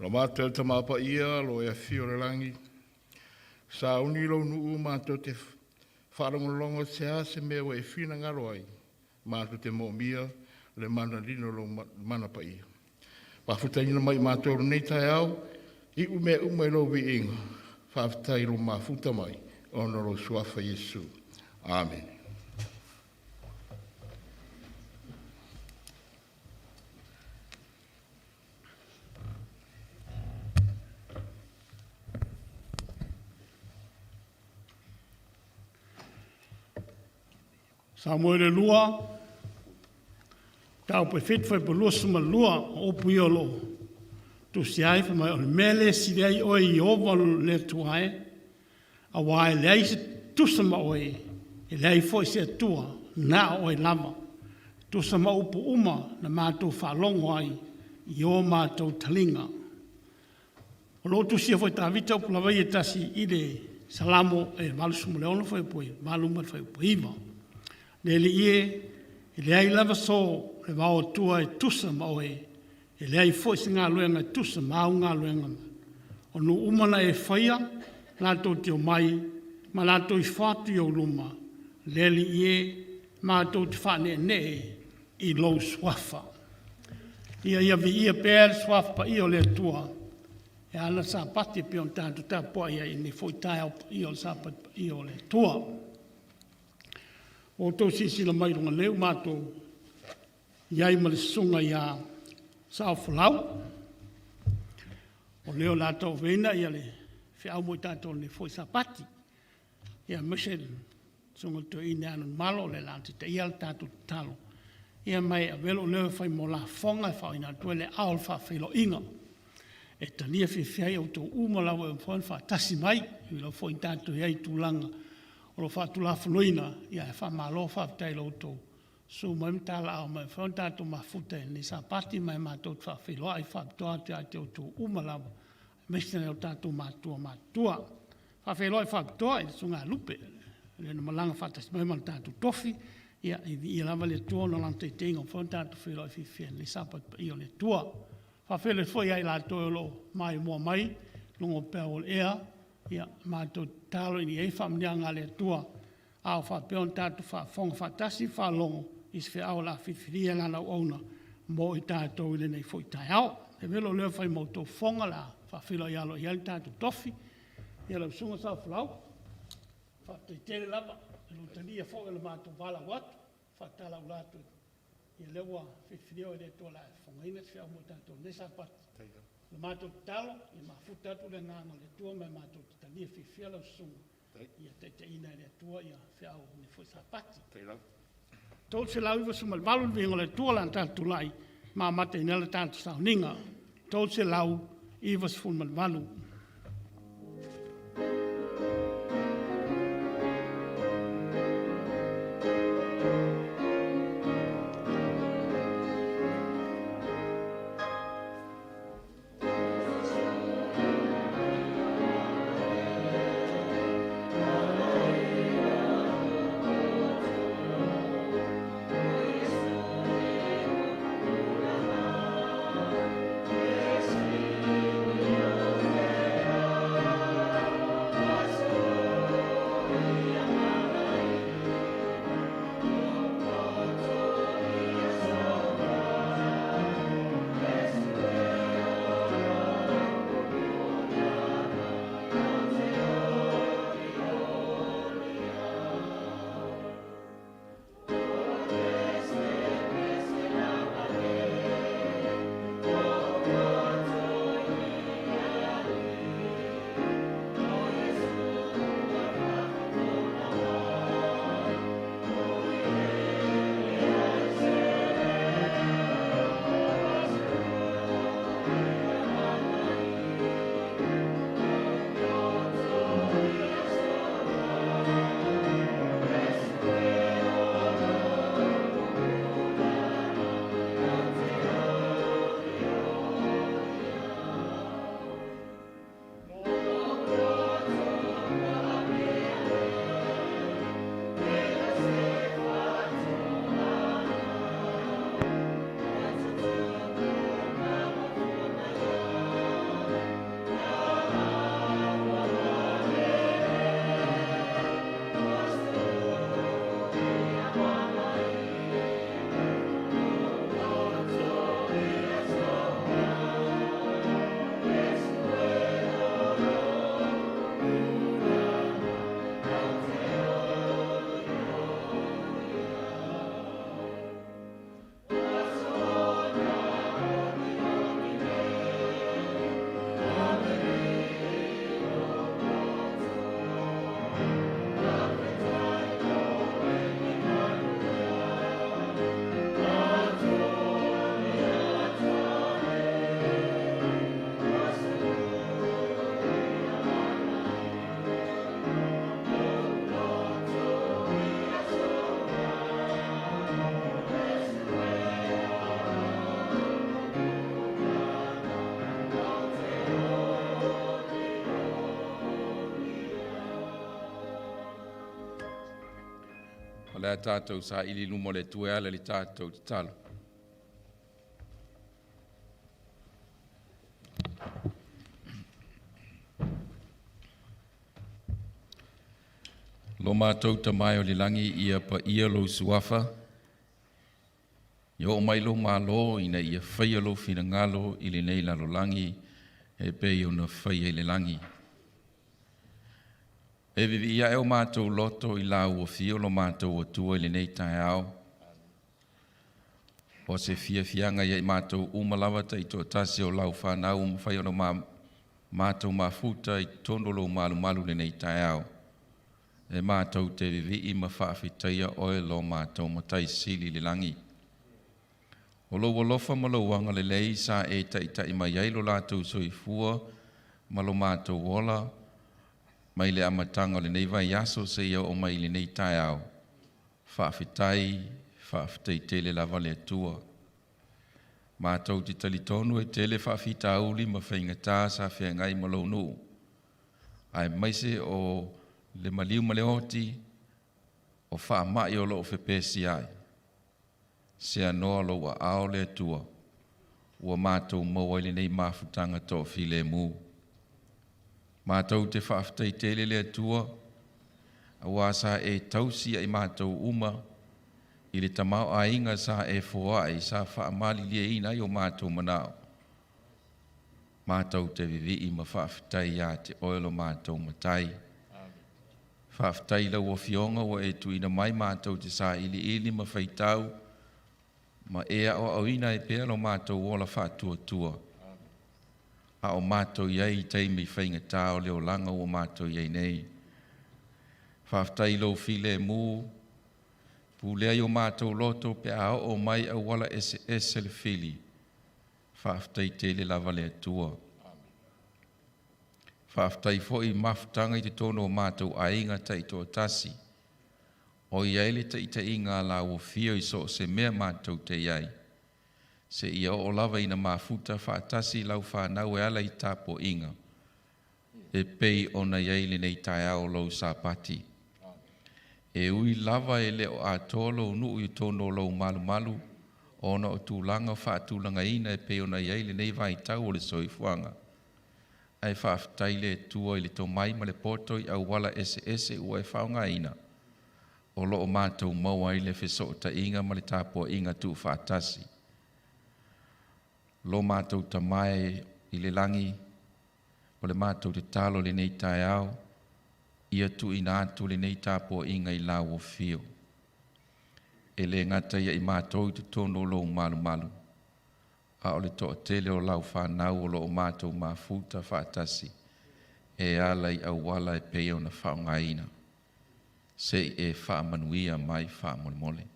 Lo matou Tama Paia, lo e afio i le lagi, sauni lou nuu matou te faalogologo se a se mea ua e finagalo ai, matou te moomia le manalina o lou mana paia. Faafutaina mai i matou lenei taeao, iu mea uma i lou viiga, faafetai i lou mafuta mai, ona o lou suafa Iesu. Amene. Samuele 2, mataupu e 7 fuaiupu 22, o upu ia o lo o tusia ai fai mai, o le mea lea e sili ai oe Ieova le Atua e, aua e leai se tusa ma oe, e leai foi se Atua na o oe lava, tusa ma upu uma na matou faalogo ai i o matou taliga. O lo o tusia foi e Tavita upu lava ia e tasi i le Salamo e 86 fuaiupu e 8 ma le fuaiupu e 9. Le Alii e, e leai lava so le vaoatua e tusa ma oe, e leai foi se galuega e tusa ma au galuega. O nuu uma na e faia, latou te omai ma latou ifo atu i ou luma, le Alii e, matou te faaneenee i lou suafa. Ia ia viia pea le suafa paia o le Atua e ala i le Sapati e pei ona tatou tapuai ai i lenei foi taeao paia o le Sapati paia o le Atua. Ua outou silasila mai i luga nei ua matou i ai ma le susuga ia Sa'o Folau, o le o le a tauaveina le feau mo i tatou i lenei foi Sapati, aemaise le susuga i le Toeaina ia Aliimalemalo o le a taitaia le tatou tatalo, ma e avea lou leo e fai mo lafoga e faaooina atu ai le ao o le faafeiloaiga e talia fiafia ai outou uma lava ua mafai ona faatasi mai. E ui lava foi ina tatou i ai i tulaga o lo o faatulafonoina, ae faamalo faafetai i lo outou susu mai ma talaaao mai ua mafai ona tatou mafuta i lenei Sapati ma e matou te faafeiloai faapitoa atu ia te outou uma lava, aemaise o tatou matua matutua. E faafeiloai faapitoa i le Susuga ia Lupe, le na malaga faatasi mai ma le tatou tofi, ia viia lava le Atua ona o Lana taitaiga ua mafai ona tatou feiloai fiafia i lenei Sapati paia o le Atua. E faafeiloai foi ia i latou o lo o maimoa mai i luga o peau o le ea, ia matou tatalo ina ia i ai faamanuiaga a le Atua a o faapea ona tatou faafofoga faatasi ma faalogo i se feau o le a filifilia e Lana auauna mo i tatou i lenei foi taeao. E avea lou leo e fai ma outou fofoga o le a faafeiloai aloaia ai le tatou tofi. Ia lau Susuga Sa'o Folau, faafetai tele lava i lou talia foi o le matou valaau atu faatalaauula atu, ia lea ua filifilia oe e le Atua o le a e fofogaina se feau mo i tatou i lenei Sapati. O le matou tatalo, ia mafuta atu le Agaga o le Atua ma e matou te talia fiafia lau susuga ia taitaiina e le Atua feau o lenei foi Sapati. 398 le viiga o le Atua o le a tatou tulai ma amataina ai le tatou sauniga. 398. O le a tatou saili i luma o le Atua e ala i le tatou tatalo. Lo matou Tama e o i le lagi, ia paia lou suafa, ia oo mai lou malo ina ia faia lou finagalo i lenei lalolagi e pei ona faia i le lagi. E viivii ae o matou loto i lau afio lo matou Atua i lenei taeao. O se fiafiaga ia i matou uma lava taitoatasi o lau fanau ua mafai ona matou mafuta i totonu o lou malumalu i lenei taeao. E matou te vivii ma faafetaia oe lo matou Matai Sili i le lagi. O lou alofa ma lou agalelei sa e taitai mai ai lo latou soifua ma lo matou ola mai le amataga o lenei vaiaso seia oo mai i lenei taeao. Faafetai, faafetai tele lava le Atua. Matou te talitonu e tele faafitauli ma faigata sa feagai ma lou nuu, aemaise o le maliu ma le oti, o faamai o lo o fepesiai. Seanoa lou aao le Atua, ua matou maua ai lenei mafutaga toafilemu. Matou te faafetai tele le Atua, aua sa e tausi ia i matou uma i le tamaoaiga sa e foai sa faamalilieina ai o matou manao. Matou te vivii ma faafetai ia te oe lo matou Matai. Faafetai i lau Afioga ua e tuuina mai matou te sailiili ma faitau ma e aoaoina ai pea lo matou ola faatuatua, a o matou i ai i taimi faigata o le olaga ua matou i ai nei. Faafetai i lou filemu, pulea i o matou loto pe a oo mai auala eseese le fili. Faafetai tele lava le Atua. Faafetai foi i mafutaga i totonu o matou aiga taitoatasi, o i ai le taitaiga a lau Afio i so o se mea matou te i ai, seia oo lava ina mafuta faatasi lau fanau e ala i tapuaiga, e pei ona i ai lenei taeao o lou Sapati. E ui lava e le o atoa lou nuu i totonu o lou malumalu ona o tulaga faatulagaina e pei ona i ai lenei vaitau o le soifuaga, ae faafetai le Atua i le tomai ma le poto i auala eseese ua e faaaogaina, o lo o matou maua ai le fesootaiga ma le tapuaiga tuufaatasi. Lo matou Tama e i le lagi, o le matou tatalo i lenei taeao, ia tuuina atu lenei tapuaiga i lau Afio. E le gata ia i matou i totonu o lou malumalu, a o le toatele o lau fanau o lo o matou mafuta faatasi e ala i auala e pei ona faaaogaina. Se i e faamanuia mai faamolemole.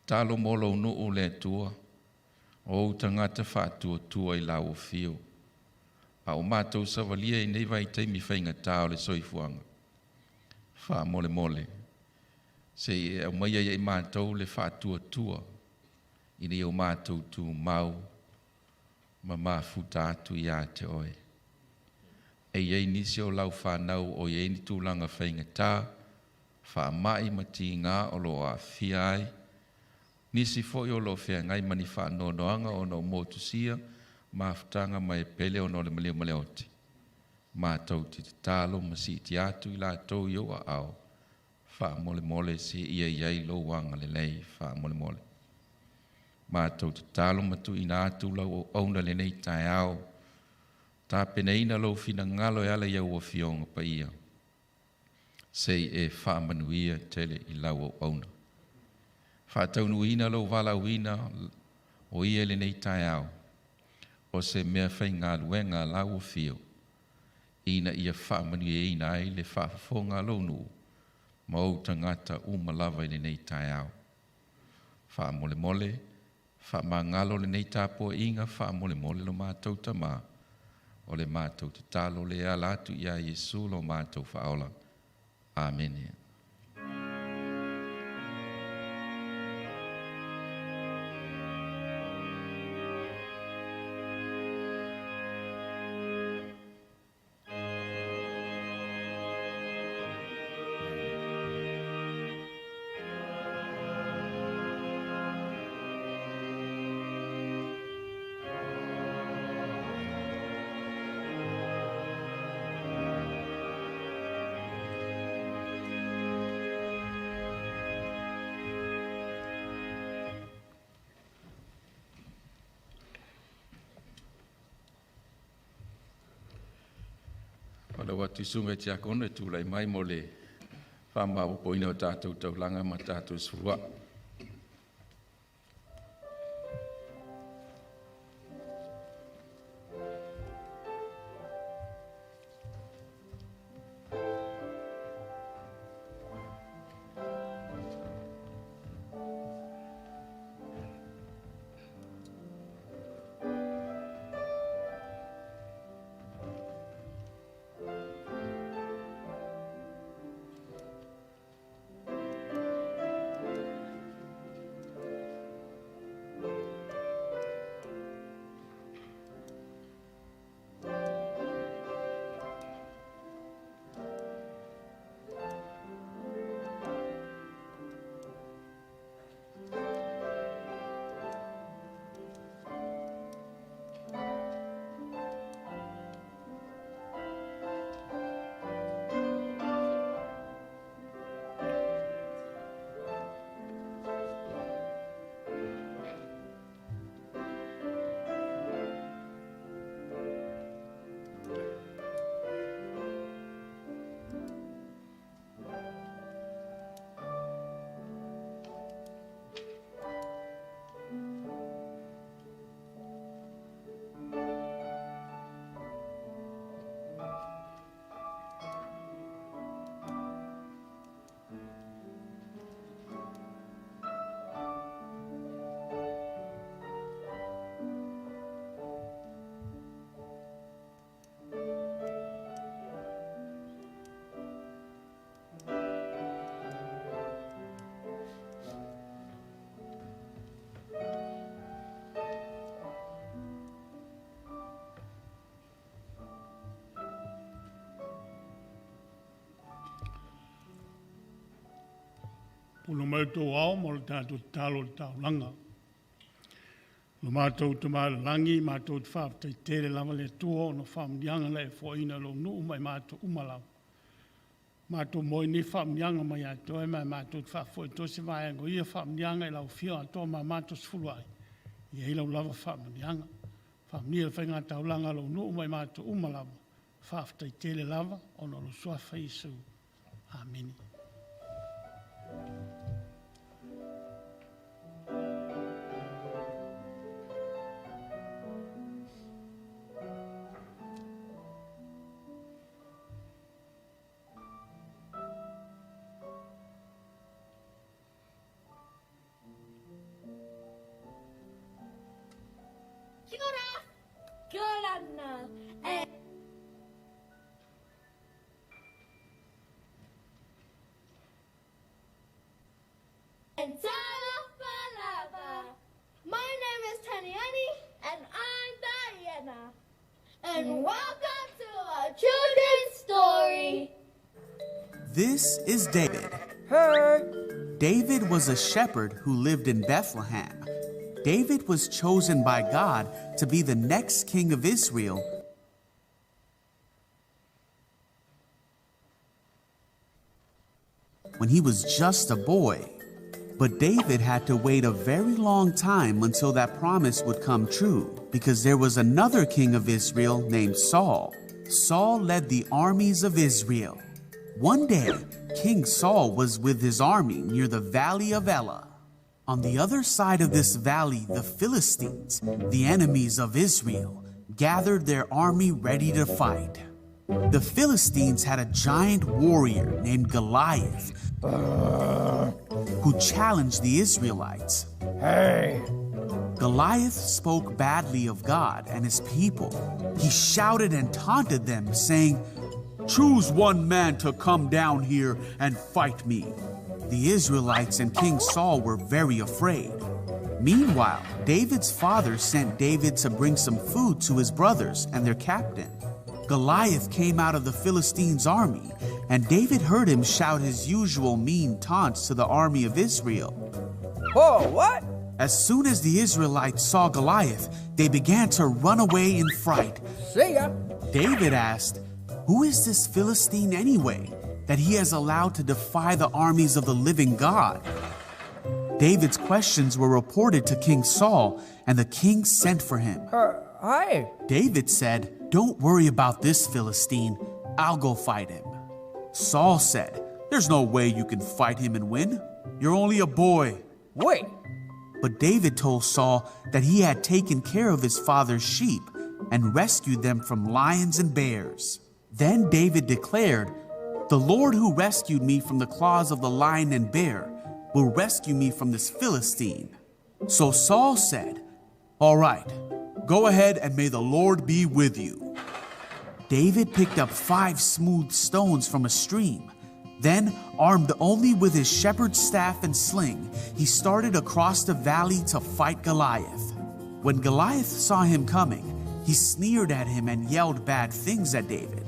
Talo mo lou nuu le Atua, o ou tagata faatuatua i lau Afio, a o matou savalia i nei vaitaimi faigata o le soifuaga. Faamolemole, se i e aumaia ia i matou le faatuatua ina ia o matou tumau ma mafuta atu ia te oe. E i ai nisi o lau fanau o i ai ni tulaga faigata, faamai ma tiga o lo o aafia ai, nisi foi o lo o feagai ma ni faanoanoaga ona o motusia, mafutaga ma e pele ona o le maliu ma le oti. Matou te tatalo ma siiti atu i latou i ou aao, faamolemole se ia i ai lou agalelei faamolemole. Matou tatalo ma tuuina atu lau auauna lenei taeao, tapenaina lou finagalo e ala i au Afioga Paia, se i e faamanuia tele i lau auauna. Faataunuuina lou valaauina o ia i lenei taeao, o se mea faigaluega a lau Afio, ina ia faamanuiaina ai le faafofoga a lou nuu ma ou tagata uma lava i lenei taeao. Faamolemole, faamagalo lenei tapuaiga, faamolemole lo matou Tama, o le matou tatalo le ala atu ia Iesu lo matou Faaola. Amene. Faatulou atu i susuga i Tiakono e tulai mai mo le faamaopoopoina o tatou taulaga ma tatou sefuluai. Puna mai outou ao mo le tatou tatalo i le taulaga. Lo matou Tama i le lagi, matou te faafetai tele lava le Atua ona o faamanuiaga na e foaiina i lou nuu ma i matou uma lava. Matou moai nei faamanuiaga mai ia te oe, ma e matou te faafoi atu ai se vaega o ia faamanuiaga i lau Afio atoa ma matou sefuluai, e i ai lau lava faamanuiaga. Faamanuia le faigataulaga a lou nuu ma i matou uma lava. Faafetai tele lava ona o lou Suafa Iesu. Amene. Kia ora! Kia ora And talofa lava. My name is Taniani and I'm Diana. And welcome to our children's story. This is David. Hey! David was a shepherd who lived in Bethlehem. David was chosen by God to be the next king of Israel when he was just a boy. But David had to wait a very long time until that promise would come true, because there was another king of Israel named Saul. Saul led the armies of Israel. One day, King Saul was with his army near the valley of Elah. On the other side of this valley, the Philistines, the enemies of Israel, gathered their army ready to fight. The Philistines had a giant warrior named Goliath who challenged the Israelites. Hey! Goliath spoke badly of God and his people. He shouted and taunted them, saying, Choose one man to come down here and fight me. The Israelites and King Saul were very afraid. Meanwhile, David's father sent David to bring some food to his brothers and their captain. Goliath came out of the Philistines' army, and David heard him shout his usual mean taunts to the army of Israel. Whoa, what? As soon as the Israelites saw Goliath, they began to run away in fright. See ya! David asked, Who is this Philistine anyway, that he has allowed to defy the armies of the living God? David's questions were reported to King Saul, and the king sent for him. Hi. David said, Don't worry about this Philistine. I'll go fight him. Saul said, There's no way you can fight him and win. You're only a boy. Wait. But David told Saul that he had taken care of his father's sheep and rescued them from lions and bears. Then David declared, The Lord who rescued me from the claws of the lion and bear will rescue me from this Philistine. So Saul said, All right, go ahead and may the Lord be with you. David picked up five smooth stones from a stream. Then, armed only with his shepherd's staff and sling, he started across the valley to fight Goliath. When Goliath saw him coming, he sneered at him and yelled bad things at David.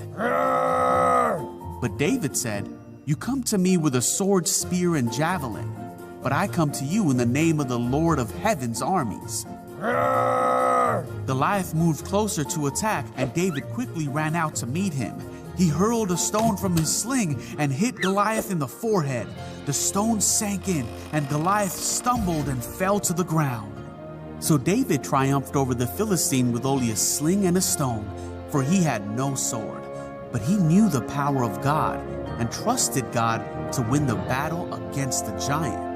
But David said, You come to me with a sword, spear, and javelin, but I come to you in the name of the Lord of heaven's armies. Goliath moved closer to attack, and David quickly ran out to meet him. He hurled a stone from his sling and hit Goliath in the forehead. The stone sank in, and Goliath stumbled and fell to the ground. So David triumphed over the Philistine with only a sling and a stone, for he had no sword. But he knew the power of God and trusted God to win the battle against the giant.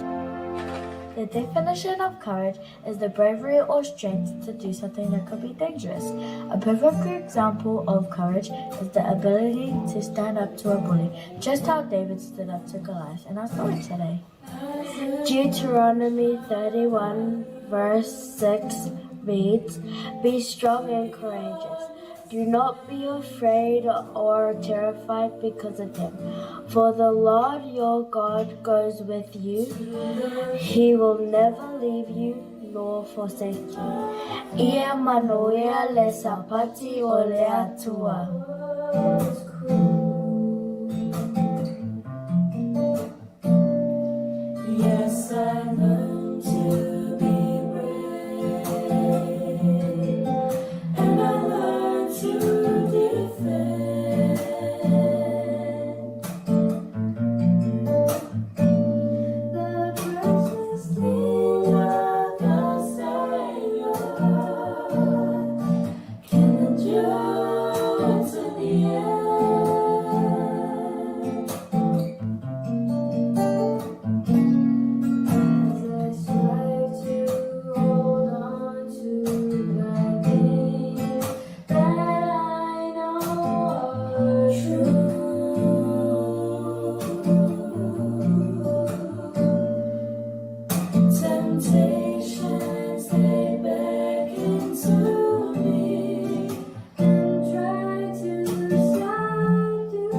The definition of courage is the bravery or strength to do something that could be dangerous. A perfect example of courage is the ability to stand up to a bully, just how David stood up to Goliath in our story today. Deuteronomy 31, verse 6 reads, Be strong and courageous. Do not be afraid or terrified because of them, for the Lord your God goes with you. He will never leave you nor forsake you. Ia manuia le sapati o le atua. Yes, I learned to be brave, and I learned to defend the precious thing of the Savior can endure to the end. As I strive to hold on to the things that I know are true. Temptations they beckon to me and try to subdue.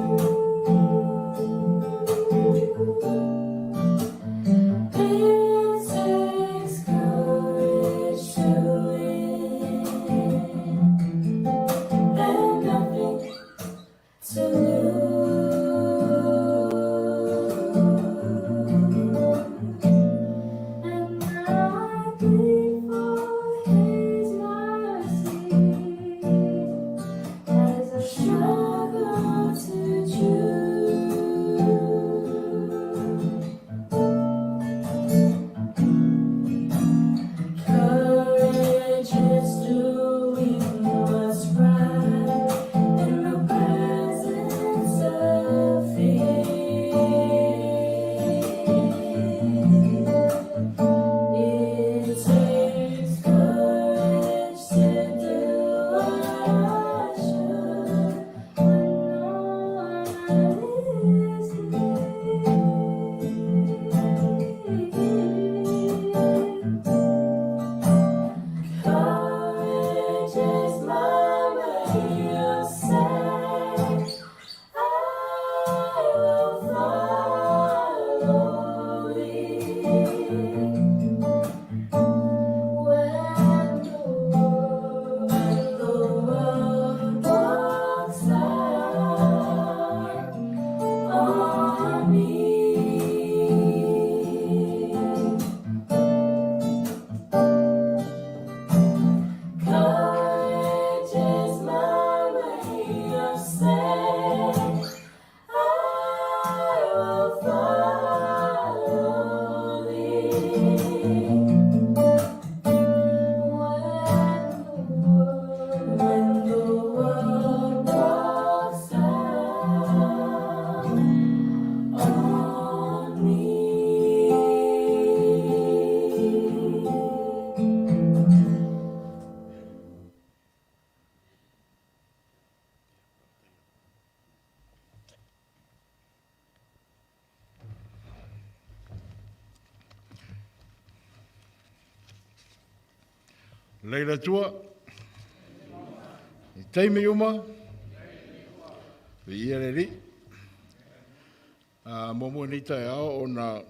It takes courage to win and nothing to lose. And now I plead for His mercy as I struggle to choose. Courage is doing what's right in the presence of fear. It takes courage to do what I should when no one is near. Courage is my way of saying I will follow thee. When the world, when the world walks out on me. Courage is my way of saying I will follow thee. When the world, when the world walks out. Lei le Atua. I taimi uma. Viia le Alii. Muamua i lenei taeao ona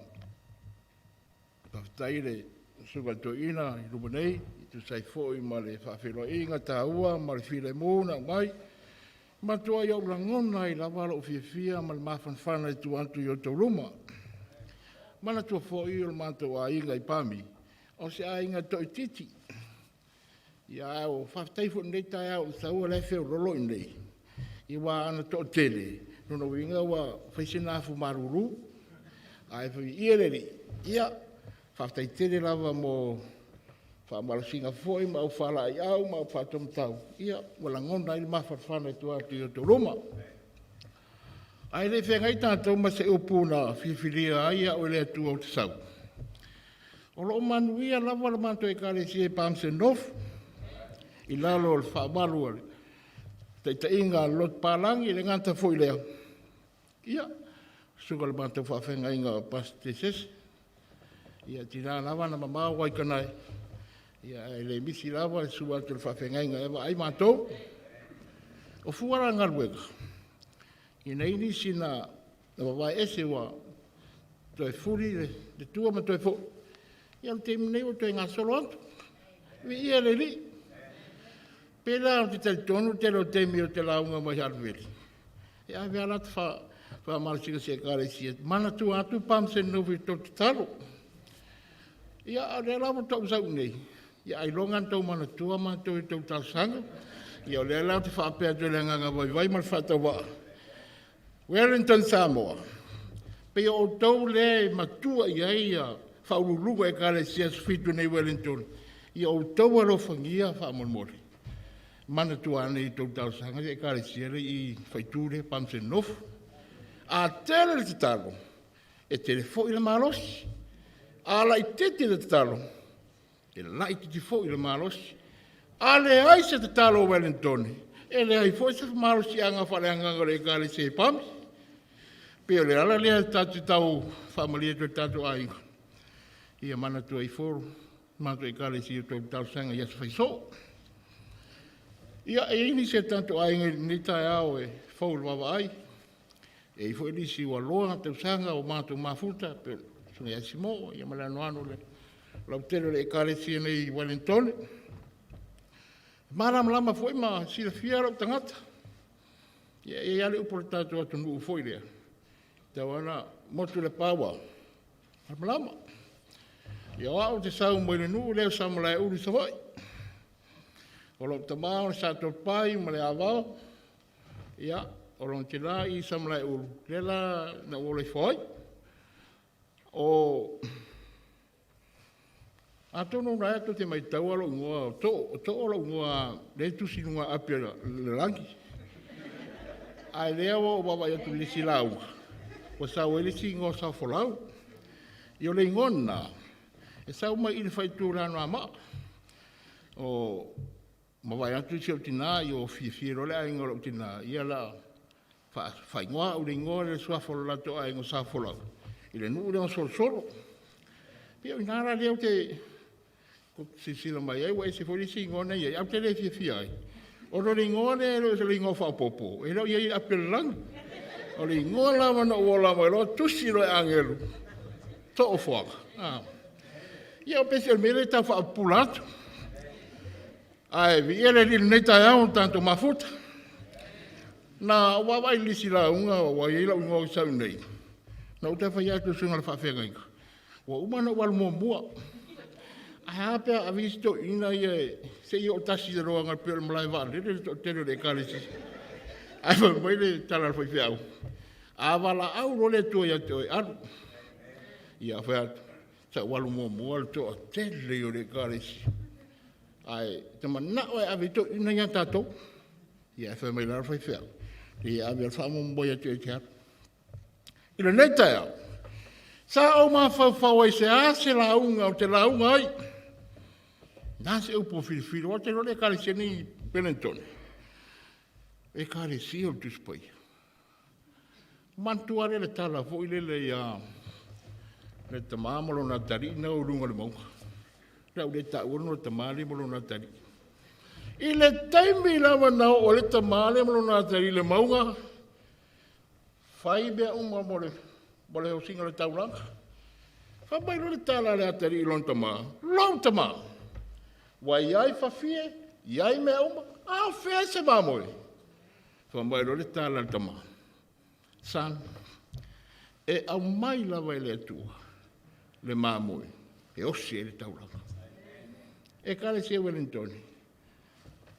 faafetai le Susuga i le Toeaina i luma nei, e tusa ai foi ma le faafeiloaiga taua ma le filemu na aumai. Manatua ai ou lagona ai lava lou fiafia ma le mafanafana i tua atu i outou luma. Manatua foi o le matou aiga i Pami, o se aiga toaitiiti. Ia, ae ua faafetai foi i lenei taeao i saua la e feololo i inei, ia aua ana toatele, lona uiga ua fai sina afu malulu. Ae viia le Alii, ia, faafetai tele lava mo faamalosiga foi ma au faalaeiau ma au faataumatau, ia, ua lagona ai le mafanafana i tua atu i outou luma. Ae le i feagai tatou ma se upu na filifilia ai au e le Atua ou te sau, o lo o manuia lava le matou Ekalesia i Palmerston North, i lalo o le faamalu o le taitaiga a le Lotu Palangi, e le gata foi i lea, ia, susuga i le matou faafeagaiga o Pastor Tesese, ia, tina lava ona mamao Waikanae, ia, ae le misi lava le susu atu o le faafeagaiga e vaai matou. O fua la galuega, ina i nisi na vavae ese ua toe fuli le tua ma toe foi, ia o le taimi nei ua toe gasolo atu. Viia le Alii. Pe la ou te talitonu le tele o taimi ou te lauga mai Halaveli, e ave lava lata faamalosiga i se Ekalesia, manatua atu Palmsend Novi i le tou tatalo. Ia, a o lea la ua tou sau i inei, ia ailoga na tou manatua matou i tou talosaga. Ia o lea la ou te faapea atu i le agaga vaivai ma le faatauvaa, Wellington Samoa, pei o outou lea e matua i ai faauluuluga o Ekalesia Aso Fitu nei i Wellington, ia outou alofagia faamolemole, manatua ane i tou talosaga le Ekalesia lea i Faaitu lea Palmsend Nofu. A tele le tatalo, e tele foi le malosi. A laitiiti le tatalo, e laitiiti foi le malosi. A leai se tatalo a Wellington, e leai foi se malosiaga faaleagaga o le Ekalesia i Palms. Pei o le ala lea tatou te tau faamalie atu i tatou aiga, ia manatua ifo matou Ekalesia i tou talosaga i aso faisoo. Ia, e i ai nisi o tatou aiga i lenei taeao e fou i le vaavaai, e i ai foi nisi ua loa tausaga o matou mafuta, pei o le Susuga ia Simo, ia ma le anoano o le lautele o le Ekalesia nei i Wellington. Malamalama foi ma silafia lou tagata. Ia, e i ai lava le upu a le tatou atunuu foi lea, tau lava motu le paua, malamalama. Ia, o au te sau mai le nuu lea o Samalaeulu i Savaii. O lou tamā o le Satoalepai ma le Avao, ia, o lona tina i Samalaeulu, lea la na ou ola ifo ai. O atonu na tou te maitaua lou igoa o Too, o Too lou igoa lea e tusi i luga api o le lagi. Ae lea ua ou vaavaai atu i le isi lauga, ua sau ai le isi igoa o Saofolau. Ia o le igoa lena, e sau mai i le faaitu o le Anoamaa. O mavae atu si ou tina, ia fiafia loa le aiga o lou tina, ia la faaigoa au i le igoa le suafa o le latou aiga o Safolau, i le nuu lea o Solosolo. Pei o ina la lea ou te silasila mai ai, ua ese foi le isi igoa na i ai, ae ou te le fiafia ai. Ona o le igoa lea e le o se igoa faaopoopo, e le o i ai i le api o le lagi. O le igoa lava na ou ola mai loa, tusi loa e agelu, Toofoaga. Ia o pese o le mea lea e tau faapupula atu. Ae viia le Alii i lenei taeao o tatou mafuta. Na ou vaavaai i le lisi lauga ua i ai lau igoa i sau nei. Na ou toe fai atu i le susuga i le faafeagaiga, ua uma ona ou alu muamua. Ae a pe a ave isi toeaiina ia se i oo tasi i le loaga e pei o le malae vaalele le toatele o le Ekalesia. Ae fai mai le tala a le faifeau, a valaau loa le Atua ia te oe, alu. Ia fai atu, sa ou alu muamua le toatele o le Ekalesia. Ae te manao e ave i toeaiina ia tatou. Ia ae fai mai la le faifeau, ia ave le faamuamua ia te oe e te alu. I lenei taeao, sa ou mafaufau ai se a se lauga ou te lauga ai. Na se upu o filifili, o te iloa le Ekalesia nei i Wellington. Ekalesia o le Tusi Paia. Manatua lea le tala foi lele ia le tamā ma lona atalii na o i luga o le mauga. Le a ou le taua lona tama lea ma lona atalii. I le taimi lava na oo ai le tama lea ma lona atalii i le mauga, fai mea uma mo le, mo le osiga o le taulaga. Fai mai loa le tala a le atalii i lona tama, lou tama, ua i ai fafie, i ai mea uma, a o fea se mamoe? Fai mai loa le tala a le tama, Son, e aumai lava e le Atua le mamoe e osi ai le taulaga. Ekalesia Welingtoni,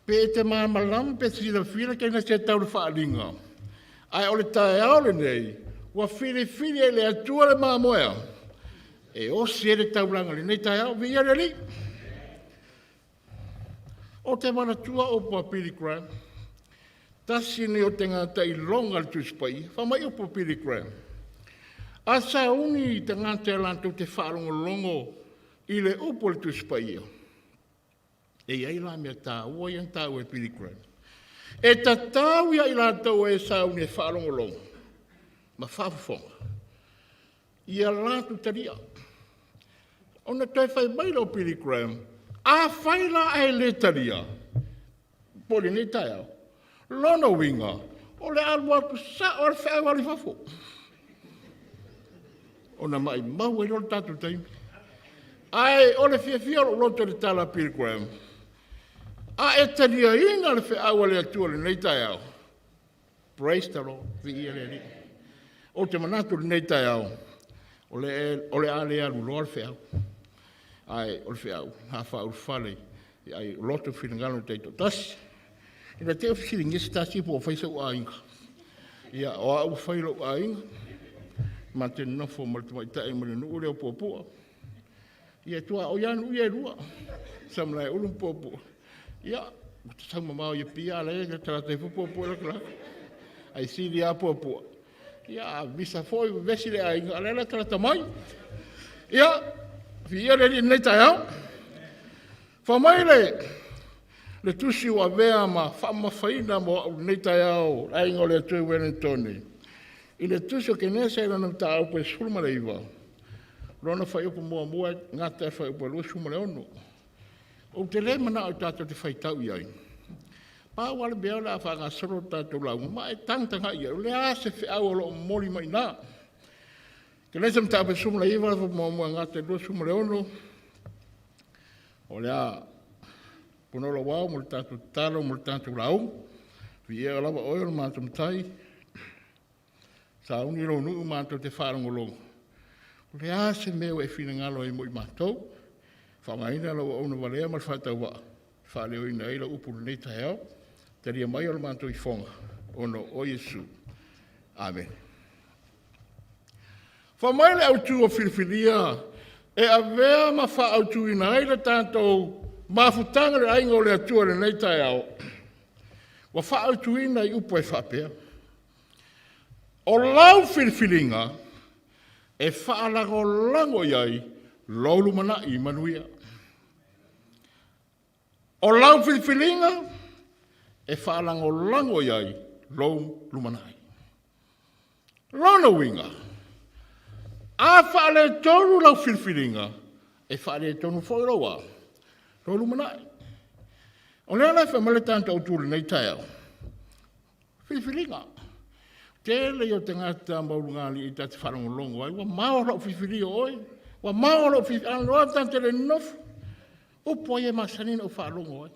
pe e te malamalama pe silafia ke na se tau le faaaliga, ae o le taeao lenei, ua filifili e le Atua le mamoe e osi ai le taulaga i lenei taeao. Viia le Alii. Ou te manatua upu a Billy Graham, tasi lenei o tagata iloga le Tusi Paia. Fai mai upu a Billy Graham, a sauni tagata e latou te faalogologo i le upu o le Tusi Paia, e i ai la mea taua ia na taua e Billy Graham. E tatau ia i latou e sauni e faalogologo ma faafofoga ia latou talia. Ona toe fai mai lea o Billy Graham, afai la ae le talia, po o lenei taeao, lona uiga, o le alu atu sao le feau alu i fafo. Ona maumau ai loa le tatou taimi. Ae o le fiafia o lou loto i le tala a Billy Graham, a e taliaina le feau a le Atua i lenei taeao, praise the Lord, viia le Alii. Ou te manatu i lenei taeao, o le a le alu loa le feau. Ae o le feau, a faaulufale ai loto finagalo taitoatasi. Ina te fesiligia se tasi po o fai sou aiga. Ia, o au ua fai lou aiga, ma te nofo ma le tamaitai ma le nuu lea o Puapua. Ia, tua o ia nuu ia e lua, Samalaeulu ma Puapua. Ia, ua tatau mamao i Apia, a la e talata ifo Puapua i la Ai sili lava Puapua. Ia, a visa foi, vevesi le aiga, a la e latalata mai. Ia, viia le Alii i lenei taeao. Fai mai le tusi ua avea ma faamamafaina mo au i lenei taeao, le aiga o le Atua i Ueligitone, i le tusi o Kenese i lana mataupu e 19, lona fuaiupu muamua e gata i le fuaiupu e 26. Ou te le manao tatou te faitau i ai, pau lava le mea o le a faagasolo le tatou lauga, ma e tagatagai i ai, o le a se feau o lo o momoli mai i ina. Kenese mataupu e 19, le fuaiupu muamua e gata i le 26, o le a pono lou ao mo le tatou tatalo mo le tatou lauga. Viia lava oe o le matou Matai, sauni lou nuu matou te faalogologo. O le a se mea ua e finagalo ai mo i matou? Faaaogaina lau auauna valea ma le faatauvaa, faaleoina ai lau upu i lenei taeao. Talia mai o le matou ifoga, ona o oe Iesu. Amene. Fai mai le autu o filifilia e avea ma faaautuina ai le tatou mafutaga i le aiga o le Atua i lenei taeao, ua faaautuina i upu e faapea, o lau filifiliga e faalagolago i ai lou lumanai manuia. O lau filifiliga e faalagolago i ai lou lumanai. Lona uiga, a faaletonu lau filifiliga, e faaletonu foi lou a, lou lumanai. O lea la e fai mai le tatou autu i lenei taeao, filifiliga. Tele ia o tagata ma ulugalii ta te faalogologo ai, ua mao lou filifilia o oe, ua mao lou filifilia, a ta te le nofo. Upu ai e masani ona ou faalogo ai.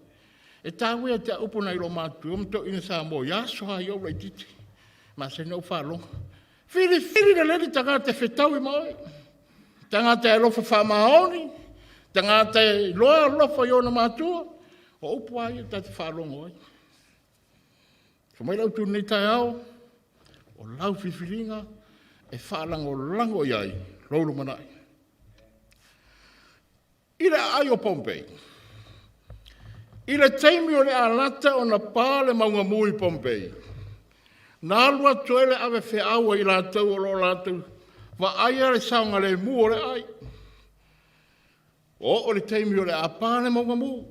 E taua ia te au upu nai lou matua ma toeaiina Samoa i aso lava ia ou laitiiti. Masani ona ou faalogo. Filifili lelei le tagata e fetaui ma oe. Tagata e alofa faamaoni, tagata e iloa alofa i ona matua. O upu lava ia ta te faalogo ai. Fai mai le autu i lenei taeao, o lau filifiliga e faalagolago i ai lou lumanai. I le aai o Pompei, i le taimi o le alata ona pa le mauga mu i Pompei, na alu atu ai le ave feau a i latou o lo o latou vaaia le saogalemu o le aai. Ua oo le taimi o le a pa le mauga mu.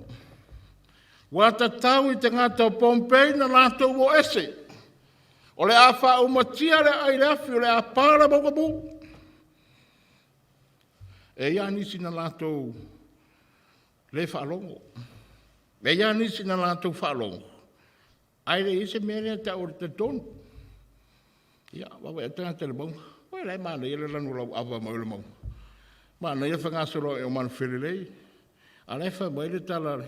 Ua tatau i tagata o Pompei na latou o ese. O le a faaumatia le aai i le afi, o le a pa le mauga mu. E i ai nisi na latou Le faalogo. E i ai nisi na latou faalogo, ae le i ai se mea lea tau o le talitonu. Ia, vaavaai atu tagata i le mauga. Oi, la e manaia le lanu o lau ava mai o le mauga. Manaia le fegasoloai o manufelelei. A la e fai mai le tala,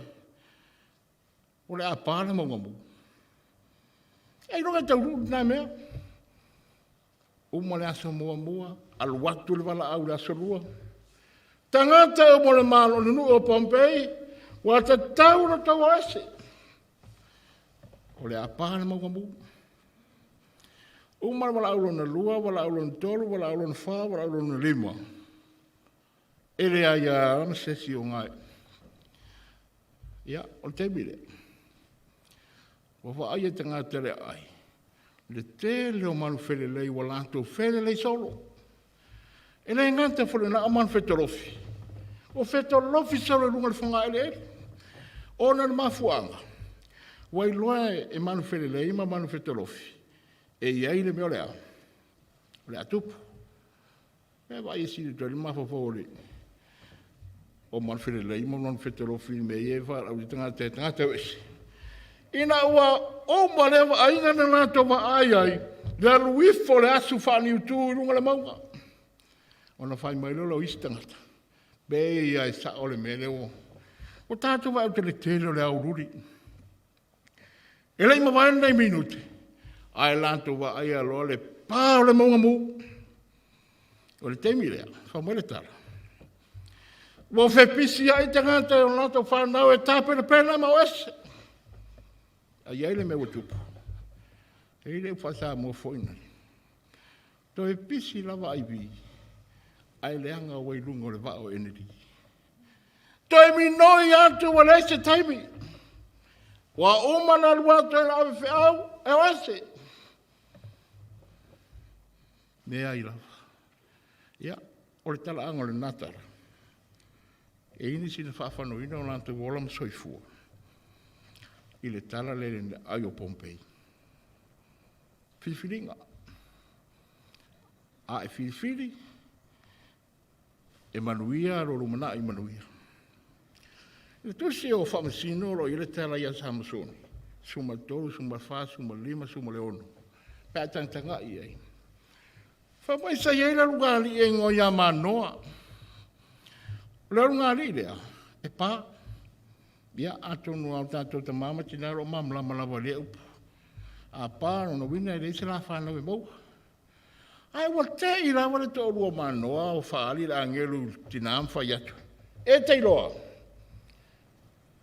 o le a pa le mauga mu. Ailoga e taunuu lena mea. Uma le aso muamua, alu atu le valaau i le aso lua. Tagata uma o le malo o le nuu o Pompei, ua tatau ona outou o ese. O le a pa le mauga mu. Uma le valaau lona lua, valaau lona tolu, valaau lona fa, valaau lona lima. E leai lava ma se isi o gae. Ia, o le taimi lea. Ua vaai e tagata le aai, le tele o manufelelei ua latou felelei solo. E le gata foi lena o manufetolofi, ua fetolofi solo i luga o le fogaeleele. Ona o le mafuaaga, ua iloa e manufelelei ma manufetolofi, e i ai le mea o le a, o le a tupu. E vaai e sili atu ai le mafaufau o le o manufelelei ma manufetolofi i mea ia e valaau ai tagata e tagata o ese. Ina ua uma lea vaaiga na latou vaai ai, le alu ifo o le asu faaniutu i luga o le mauga. Ona fai mai lea o isi tagata, pei lava e sao le mea lea ua... Ua tatou vaai atu i le tele o le aoauli. E le i mavae lenei minute, ae latou vaaia loa le pa o le mauga mu. O le taimi lea, fai mai le tala, ua fepisiai tagata i o latou fanau e tapenapena ma o ese. A i ai le mea ua tupu, e i le upu faa-Samoa foi nei, toe pisi lava aivi, ae leaga ua i luga o le vaa o Enelī. Toe minoi atu ua leai se taimi. Ua uma ona alu atu e le ave feau, e o ese. Leai lava. Ia, o le talaaga o lena tala, e i ai nisi na faafanoina o latou ola ma soifua i le tala lea i le aai o Pompei. Filifiliga. A e filifili, e manuia lo lumanai manuia. I le tusi o Faamasino o lo o i ai le tala ia Samasoni, suma 3, suma 4, suma 5, suma le 6, pe a tagatagai i ai. Fai mai sa i ai le alugalii e igoa ia Manoa. O le alugalii lea, e pa. Ia, atonu lava o tatou tama ma tina o lo o malamalama lava i lea upu. A pa, lona uiga e leai se la fanau e maua. Ae ua te i lava le toalua o Manoa o faaali le agelu i le tina ma fai atu, E te iloa,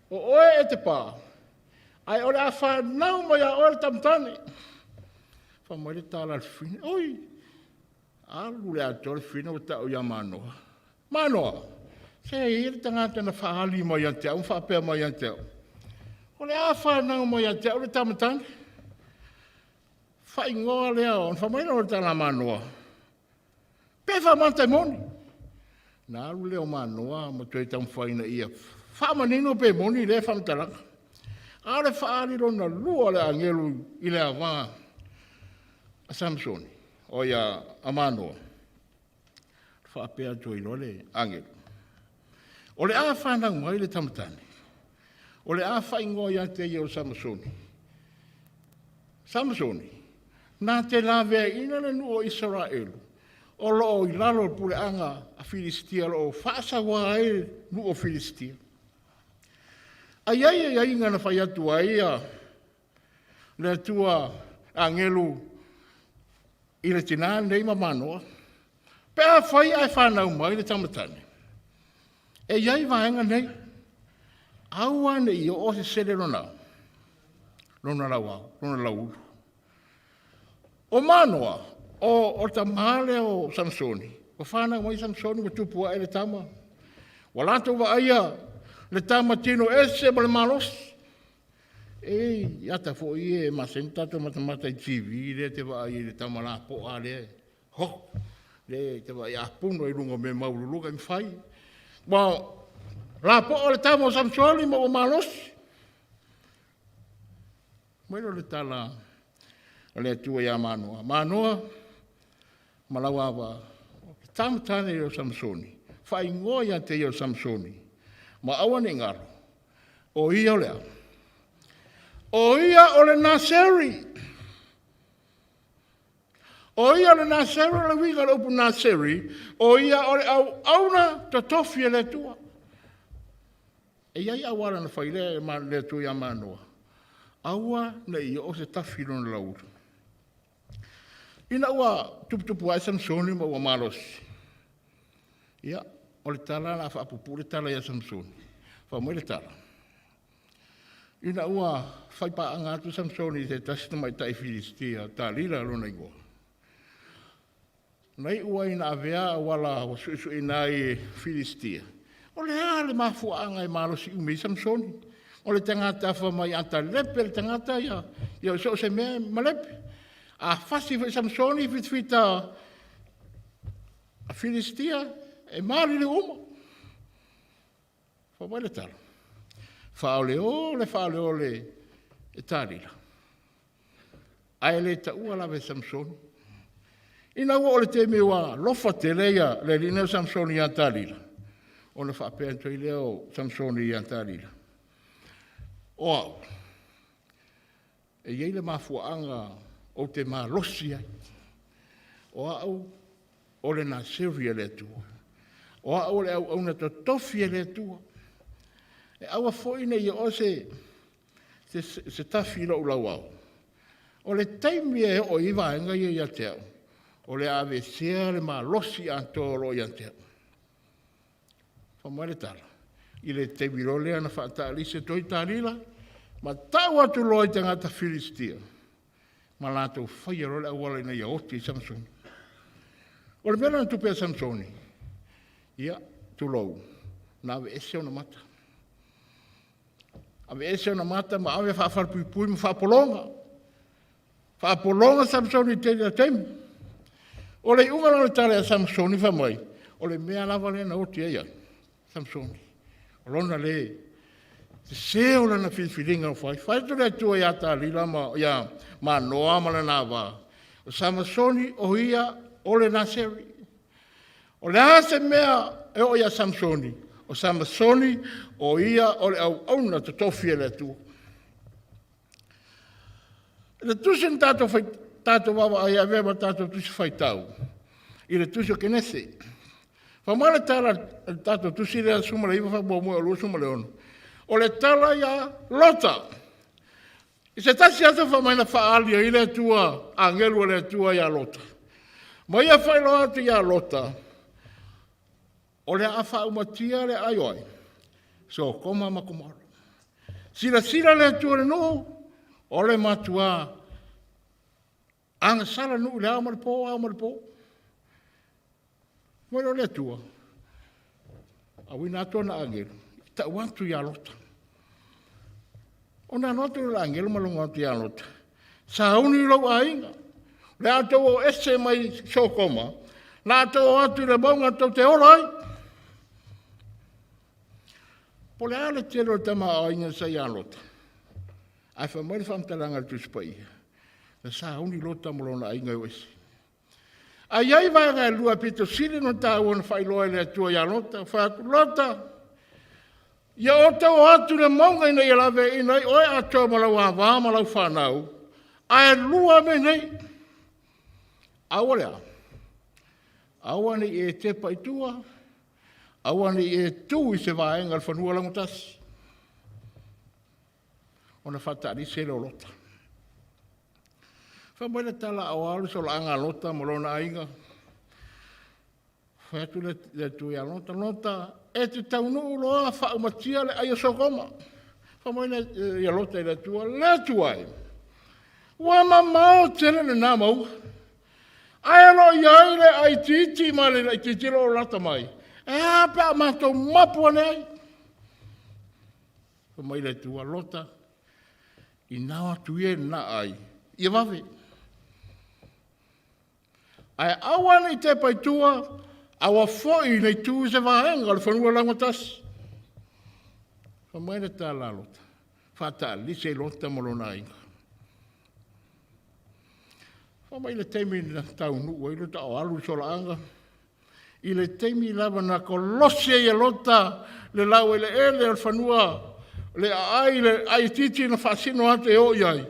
o oe e te pā, ae o le a fanau mai a oe le tamatane. Fai mai le tala a le fafine, oi, alu le atoa le fafine ua tau ia Manoa. Manoa, se e i ai le tagata na faaali mai ia te au ma faapea mai ia te au, o le a fanau mai ia te au le tamatane. Faaigoa lea ona fai mai lea o le tala a Manoa, pe faamata e moni. Na alu lea o Manoa ma toe taumafai ina ia faamanino pe moni lea faamatalaga. A o le faaali lona lua o le agelu i le ava a Samusoni, o ia a Manoa, faapea atu ai loa le agelu. O le a fanau mai le tamatane, o le a faaigoa ia te ia o Samusoni. Samusoni, na te laveaiina le nuu o Isaraelu, o lo o i lalo o le puleaga a Filistia, o lo o faasaua ai le nuu o Filistia. A i ai aiaiga na fai atu ai a le Atua agelu i le tinā lenei ma Manoa, pe a fai ae fanau mai le tamatane, e i ai vaega nei, aua ne i oo se sele lona, lona lauao, lona lauulu. O Manoa, o le tamā lea o Samusoni, ua fanau mai Samusoni ua tupu ae le tama. Ua latou vaaia le tama tino ese ma le malosi. E i ata foi ia e masani tatou matamata i TV lea te vaai i le tama lapoa lea. Ho! Le te vaai apuno i luga o mea maualuluga e mafai. Ua lapoa le tama o Samusoni ma ua malosi. Mai lea o le tala a le Atua ia Manoa. Manoa ma lau ava, le tama tane o Samusoni, faaigoa ia te ia o Samusoni. Ma aua ne i galo, o ia o le a? O ia o le Naseri. O ia o le Naseri, o le uiga o le upu Naseri, o ia o le auauna totofi e le Atua. E i ai auala na fai lea e le Atua ia Manoa, aua ne i oo se tafi i lona lauulu. Ina ua tuputupu ae Samusoni ma ua malosi, ia, o le tala o le a faapupuu le tala ia Samusoni. Fai mai le tala, ina ua faipaaga atu Samusoni i se tasi tamaitai Filistia, Talila lona igoa. Na iu ai ina avea auala ua suesueina ai e Filistia, o le a le mafuaaga e malosi umi ai Samusoni? O le tagata fai mai a talepe le tagata ia, ia so o se mea e malepe. A fasi foi Samusoni i fitafita a Filistia, e maliliu uma. Fai mai le tala, faaoleole faaoleole e Talila, ae le taua lava e Samusoni. Ina ua oo i le taimi ua alofa tele ia le alii lenei o Samusoni ia Talila, ona faapea atu ai lea o Samusoni ia Talila, o au, e i ai le mafuaaga ou te malosi ai. O au o le Naseri a le Atua. O au o le auauna totofi a le Atua. E aua foi ne i oo se tafi i lou lauao. O le taimi e oo i ai vaega ia ia te au, o le a aveesea le malosi atoa o lo o ia te au. Fai mai le tala, i le taimi loa lea na faataalisi atu ai Talila, ma tau atu loa i tagata Filistia, ma latou faia loa le auala ina ia oti ai Samusoni. O le mea lea na tupu ia Samusoni, ia, tulou, na aveese ona mata. Aveese ona mata ma ave faafalepuipui ma faapologa. Faapologa Samusoni i le tele o taimi. O le iuga la o le tala ia Samusoni fai mai, o le mea lava lea na oti ai au, Samusoni, o lona le sese o lana filifiliga ua fai. Fai atu le Atua ia Talila ma ia Manoa ma lana ava, o Samusoni o ia o le Naseri. O le a se mea e oo ia Samusoni, o Samusoni o ia o le auauna totofi a le Atua. I le tusi na tatou, fai, tatou vaavaai avea ma tatou tusi faitau, i le tusi o Kenese. Fai mai le tala le tatou tusi lea 19 faamuamua o 26. O le tala ia Lota. I se tasi aso fai mai na faaali ai le Atua, agelu o le Atua ia Lota. Ma ia faailoa atu ia Lota, o le a faaumatia le ai o ai? Sotoma ma Komora. Silasila le Atua i le nuu, o le matua agasala nuu i le ao ma le po, ao ma le po. Mai o le Atua, auina atu ana agelu, tau atu ia Lota. Ona alu atu le agelu ma logo atu ia Lota. Sauni lou aiga, le a tou o ese mai Sotoma, la tou o atu i le mauga tou te ola ai. Po o le a le tele o le tamaoaiga sa ia Lota, ae fai mai le faamatalaga a le Tusi Paia, na sauni Lota ma lona aiga e o ese. A i ai vaega e lua pito sili ona taua na faailoa e le Atua ia Lota, fai atu, Lota, ia outou o atu i le mauga ina ia laveaiina ai oe atoa ma lau ava ma lau fanau, ae lua mea nei. Aua le a? Aua ne i e tepa i tua, aua ne i e tu i se vaega o le fanua laugatasi. Ona faataalise lea o Lota. Fai mai le tala a o le solaaga a Lota ma lona aiga. Fai atu le Atua ia Lota, Lota, e te taunuu loa faaumatia le ai o Sotoma. Fai mai ia Lota i le Atua, le Atua e, ua mamao tele lena mauga. Ae o lo o i ai le aitiiti ma le laitiiti o lo o lata mai. E a pe a matou mapu ane ai? Fai mai le Atua, Lota, ina o atu ia i lena ai, ia vave. Ae aua ne i tepa i tua, aua foi ne i tu i se vaega o le fanua laugatasi. Fai mai le tala a Lota, faataalise i Lota ma lona aiga. Fai mai le taimi na taunuu ai Lota o alu i solaaga. I le taimi lava na kolosi ai e Lota le laueleele o le fanua, le aai, le aai itiiti na faasino atu e oo i ai,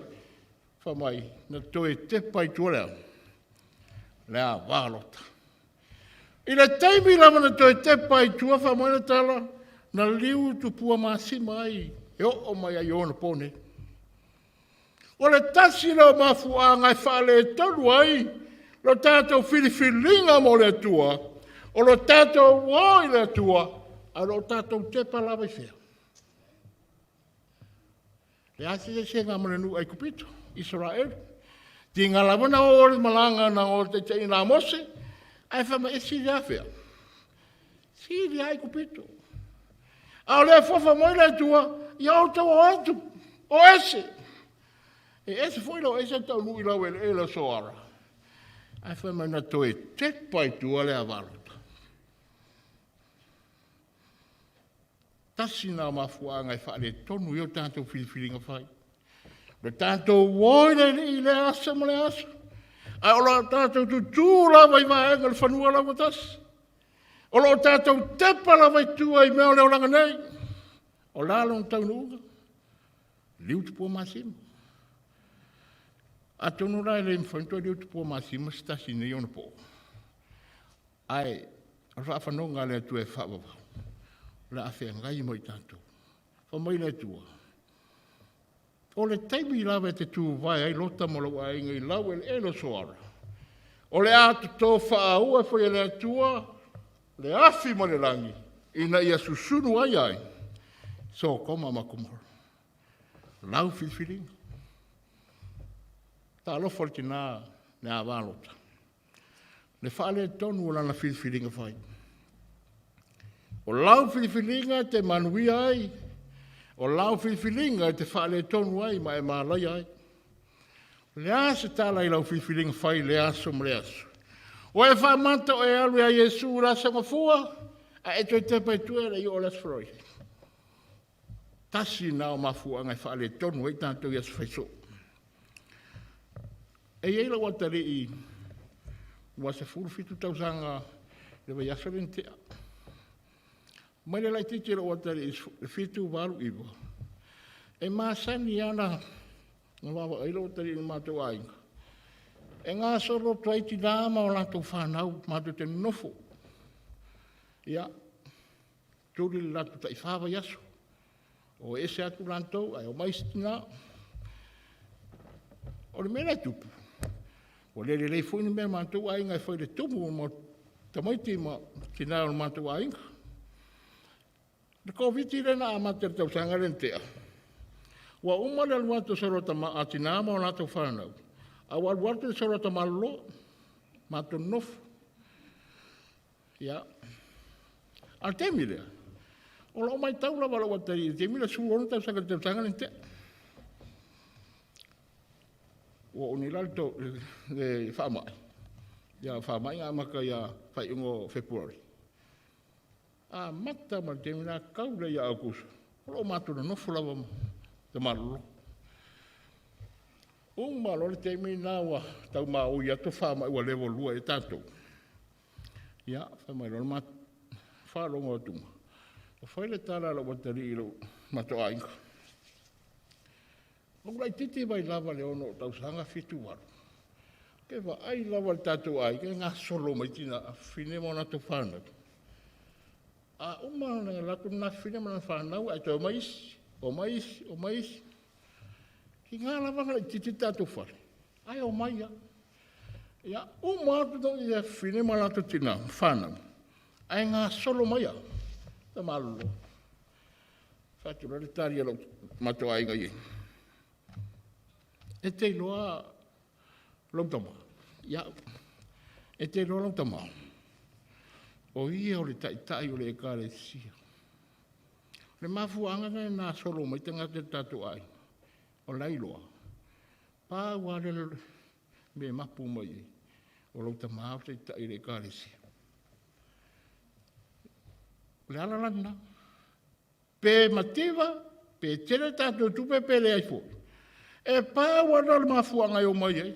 fai mai, na toe tepa i tua le a? Le ava a Lota. I le taimi lava na toe tepa ai i tua, fai mai le tala, na liu tupua masima ai e oo mai ai i ona po nei. O le tasi lea o mafuaaga e faaletonu ai lo tatou filifiliga mo le Atua, o lo tatou o i le Atua, ae o lo o tatou tepa lava i fea? Le a se eseesega ma le nuu Aikupito, Isaraelu. Tiga lava na o le malaga na o taitaiina a Mose, ae fai mai, e sili afea? Sili Aikupito. A o lea e fofa mai le Atua, ia outou o atu, o ese. E ese foi le o ese taunuu i laueleele o Soara. Ae fai mai na toe tepa i tua le avalota. Tasi na mafuaaga e faaletonu ai o tatou filifiliga fai. Le tatou o i le Alii i lea aso ma lea aso. Ae o lo tatou tutū lava i vaega o le fanua la ua tasi. O lo o tatou tepa lava i tua i mea o le olaga nei. O le a lona taunuuga? Liu tupua masima. Atonu la e le mafai ona toe liu tupua masima se tasi nei ona po. Ae o le faafanoga a le Atua e faavavau, o le a feagai ma i tatou. Fai mai le Atua, o le taimi lava e te tuvae ai Lota ma lou aiga i laueleele o Soara, o le a toto faaua foi e le Atua le afi mai le lagi ina ia susunu ai ai Sotoma ma Komora. Lau filifiliga. Talofa le tina le ava Lota. Le faaletonu o lana filifiliga fai. O lau filifiliga e te manuia ai, o lau filifiliga e te faaletonu ai ma e malaia ai. O le a se tala i lau filifiliga fai i lea aso ma lea aso? Ua e faamata o e alu ia Iesu i le Aso Gafua, ae e toe tepa i tua e le i oo le Aso Faraile. Tasi na o mafuaaga e faaletonu ai tatou i aso faisoo. E i ai lau atalii ua 17 tausaga le vaiaso lea na tea. Mai le laitiiti o lou atalii i 7, 8, 9, e masani lava na vaavaai lou atalii i le matou aiga. E gasolo atu ai tina ma o latou fanau matou te nonofo. Ia, tuli le latou taifa vaiaso. O ese atu latou ae omai isi tina. O le mea lea e tupu, ua le lelei foi ni mea matou aiga e fai i le tumu ma tamaiti ma tina o le matou aiga. Le Koviti lea na amata i le tausaga lea na tea, ua uma le alu atu o solo tama, a tina ma o latou fanau, a ua alu atu le solo tamaloloa, matou nonofo. Ia, a o le taimi lea, o lau matau lava lau atalii i le taimi lea, 16 tausaga i le tausaga lea na tea. Ua oo nei la le, to, le faamai, ia faamai na amata ia faaiuga o February. Amata mai le taimi la tau lea ia Aukuso, o lo o matou nonofo lava ma tamalolo. Uma loa le taimi lena ua tau maui atu faamai ua level 2 i tatou. Ia, fai mai loa le matou faalogo atu, ua fai le tala a lou atalii i lou matou aiga. Ou laitiiti mai lava le 6 tausaga 7 8. Ke vaai lava le tatou aiga e gasolo mai tina afafine ma o latou fanau. A uma ona alu atu lena fafine ma lana fanau ae toe omai isi, omai isi, omai isi. Tiga lava na laitiiti le tatou fale, ae omai lava. Ia, uma atu foi ia fafine ma latou tina ma fanau, ae gasolo mai lava, ta malolo. Fai atu loa le tali a lou matou aiga i ai. E te iloa lou tama, ia, e te iloa lou tama, o ia o le taitai o le ekalesia. O le mafuaaga lena na solo mai tagata i le tatou aiga, o la iloa, pau lava le mea e mapu mai ai, o lou tama o le taitai o le ekalesia. O le ala la lena. Pe mativa, pe tele tatou tupe pe leai foi. E pau lava le mafuaaga e omai ai,